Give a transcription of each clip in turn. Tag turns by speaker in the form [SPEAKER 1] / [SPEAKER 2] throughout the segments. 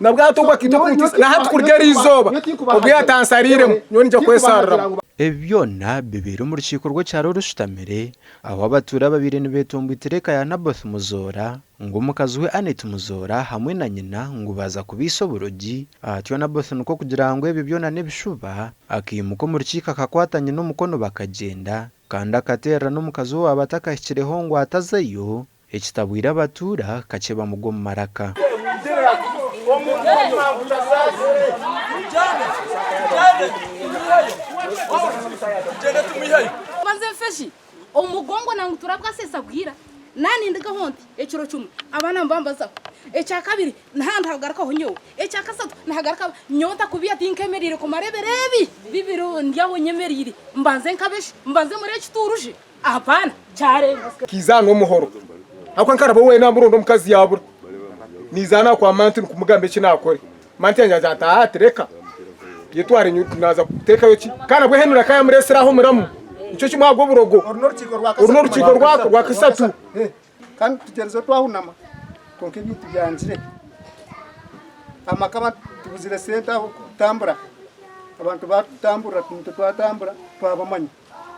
[SPEAKER 1] Na bwato ogu akaita okumutiisa, na hati kuruga eri izooba ogu yaatansariiremu, nyowe niinyija kwesaruramu.
[SPEAKER 2] Ebi byona bibaire omu rukiiko rw'ekyaro orushutamire, ahu abatuura babaire nibetomboitira eka ya Naboth Muzoora ngu omukazi we Annet Muzoora hamwe na nyina ngu baaza kubaisa oburogi, atyo Naboth nikwo kugira ngu ebyo byona n'ebishuba, akaimuka omu rukiiko akakwata nyina omukono bakagyenda kandi akateerera n'omukazi we owaaba atakahikireho ngu atazayo. Ekitabwire abatuura kakye bamugwa omu maraka.
[SPEAKER 3] Mbanze nfe shi omu mugongo nangutura bwasesa bwira nanindigaho nti ekiro kimwe abaana nibambazaho ekyakabiri nahandi hagarukaho nyowe ekyakasatu nihagaruka nyowe ntakubiya tinkemereire kumara ebiro ebi bibiri ndi aho nyemereire mbanze nkabe shi mbanze muri ekituuru shi. Apana, kyarenga.
[SPEAKER 1] Kizaana omuhoro ahabw'okuba nkaraba owe namuronda omukazi yabura. Nizaana kwa manti nikumugamba eki nakore. Manti yangye agira ati aa tireka yetware naza kutekayo ki kandi nabwo Henry akaba yamuresire aho omuramu nikyo kimwe ahabw'oburogo. Oru n'orukiiko rwakasatu.
[SPEAKER 4] Kandi tugyerizeho twahunama kwonka ebintu byangire. Amaka tubuzire sente ahabw'okutambura, abantu batutamburira naitwe twatambura twabamanya.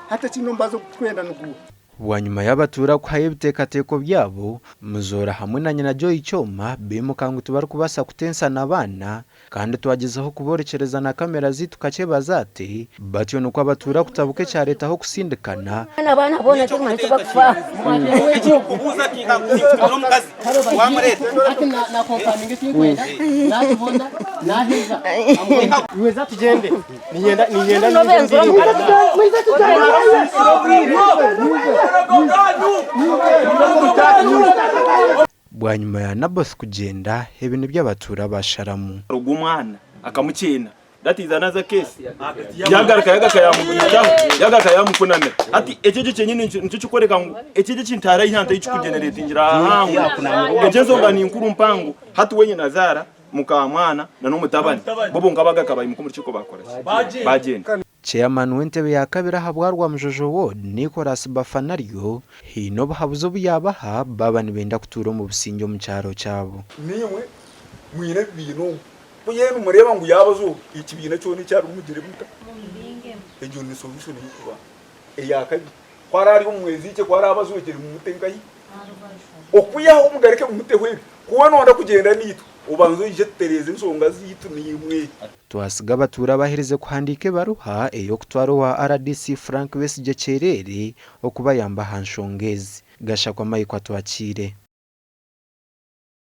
[SPEAKER 4] Hati ekindi omubazi ogu turikwenda niguuha?
[SPEAKER 2] Bwanyima y'abatuura kuhayo ebiteekateeko byabo, Muzoora hamwe na nyina Joy Kyoma baimuka ngu tibarikubaasa kutensa na baana kandi twagyezaho kuborekyereza na kamera zaitu kakye bazaate, batyo nikwo abatuura kutabuka ekyareetaho okusindikana.
[SPEAKER 5] Abaana boona turikumanya eki barikufa.
[SPEAKER 2] Bwanyima ya Naboth kugyenda, ebi nibyo abatuura baasharamu.
[SPEAKER 6] Ogwo mwana akamukyena that is another case yagaruka yagaruka yamugwitaho yagaruka yamukunamira hati ekyo ekyo kyenyini nikyo kikworeka ngu ekyo ekyo ekintu hariho ahu ntarikugeneretingira ahangu egyo ensonga ninkuru mpango hati we nyinazaara Mukamwana na n'omutabani bo bonka bagaruka baimuka omu rukiiko baakora ki? Baagyenda.
[SPEAKER 2] Chairman w'entebe ya kabiri ahabwa Rwamujojo Ward, Nicholas Bafanaryo, haine obuhabuzi obu yaabaha baaba nibenda kutuura omu busingye omu kyaro kyabo.
[SPEAKER 7] Naimwe mwine ebibiina omu. Ku yeena mureeba ngu yaabazooka, ekibiina kyona eki arimu mugire muta? Egyo ni solution y'okubanza. Eya kabiri, ku araabe ari omu mweziikye, ku araabe azookire mumute nkahi? Okwihaho mugaruke mumuteho ebi. Ku waaba nooyenda kugyenda naitwe, obanze oije tutereeze enshonga zaitu naimwe.
[SPEAKER 2] Twasiga abatuura abaherize kuhandiika ebaruha ey'okutwara owa rdc Frank Besigye Kyerere okubayamba aha nshonga ezi. Gashakwa Mike Atwakiire.